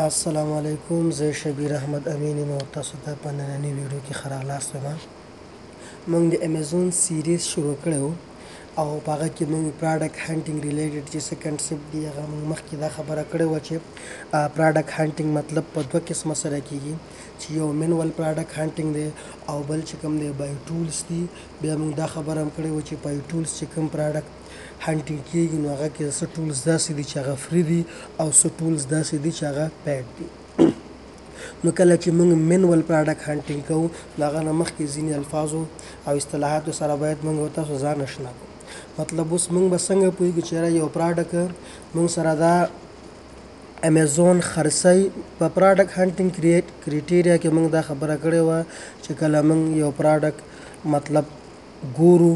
السلام علیکم، زه شبیر احمد امین یم او تاسو ته په نننۍ ویډیو کې ښه راغلاست وایم. موږ د امیزون series شروع کړی و او په هغه کې موږ product hunting related چې څه concept دی، هغه موږ مخکې دا خبره کړې وه چې product hunting مطلب په دوه قسمه سره کیږي، چې یو manual product hunting دی او بل چې کوم دی by tools دی. بیا موږ دا خبره هم کړې وه چې by tools چې کوم product hunting کیږي، نو هغه کې څه tools داسې دي چې هغه free دي او څه tools داسې دي چې هغه paid دي. نو کله چې موږ manual product hunting کوو، نو هغه نه مخکې ځینې الفاظو او اصطلاحاتو سره باید موږ او تاسو ځان اشنا کړو. مطلب اوس موږ به څنګه پوهېږو چې یاره یو product موږ سره دا امیزون خرڅوي؟ په product hunting criteria کې موږ دا خبره کړې وه چې کله موږ یو product مطلب ګورو،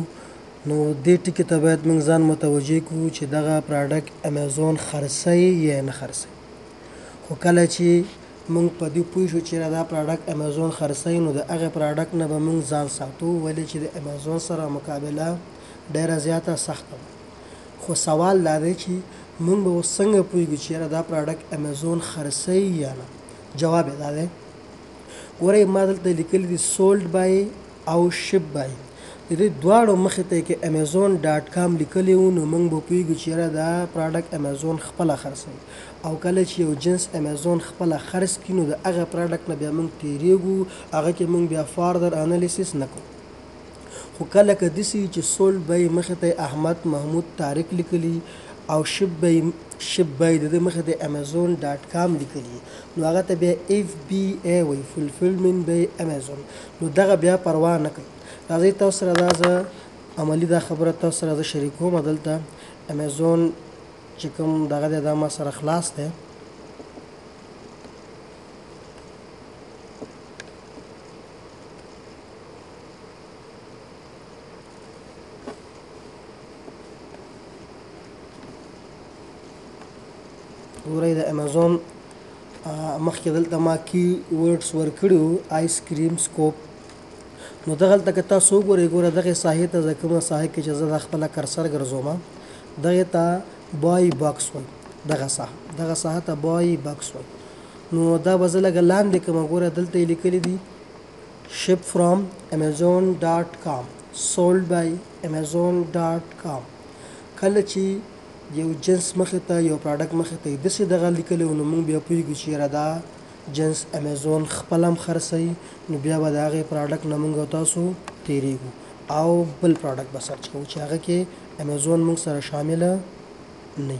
نو دې ټکي ته باید موږ ځان متوجه کړو چې دغه product امیزون خرڅوي یا نه خرڅوي. خو کله چې موږ په دې پوه شو چې دا product امیزون خرڅوي، نو د هغه product نه به موږ ځان ساتو، ولې چې د امیزون سره مقابله ډېره زیاته سخته ده. خو سوال دا دی چې موږ به اوس څنګه پوهېږو چې یاره دا product امیزون خرڅوي یا نه؟ جواب یې دا دی، ګورئ، ما دلته لیکلي دي sold by او ship by. د دې دواړو مخې ته کې Amazon.com لیکلی وو، نو موږ به پوهېږو چې یاره دا product امیزون خپله خرڅوي. او کله چې یو جنس امیزون خپله خرڅ کړي، نو د هغه product نه بیا موږ تېرېږو، هغه کې موږ بیا further analysis نه کوو. خو کله که داسې وي چې sold by مخې ته احمد، محمود، طارق لیکلي او ship by د دې مخې ته Amazon.com لیکلي، نو هغه ته بیا FBA وایي، fulfillment by Amazon، نو دغه بیا پروا نه کوي. راځئ، تاسو سره دا زه عملي دا خبره تاسو سره زه شریکوم. دلته امیزون چې کوم دغه دی، دا ما سره خلاص دی. ګورئ، د امیزون مخکې دلته ما keywords ورکړي وو، ice cream scoop. نو دغلته که تاسو وګورئ، ګوره دغې ساحې ته، زه کومه ساحه کې چې زه دا خپله cursor ګرځوم، دغې ته buy box وایي. دغه ساحه ته buy box وایي. نو دا به زه لږه لاندې کړم. ګوره، دلته یې لیکلي دي ship from amazon.com، sold by amazon.com. کله چې یو جنس مخې ته، یو product مخې ته داسې دغه لیکلی، نو موږ بیا پوهېږو چې یاره دا جنس امیزون خپل هم خرڅوي، نو بیا به د هغې product نه موږ او تاسو تېرېږو او بل product به search کوو چې هغه کې امیزون موږ سره شامله نه.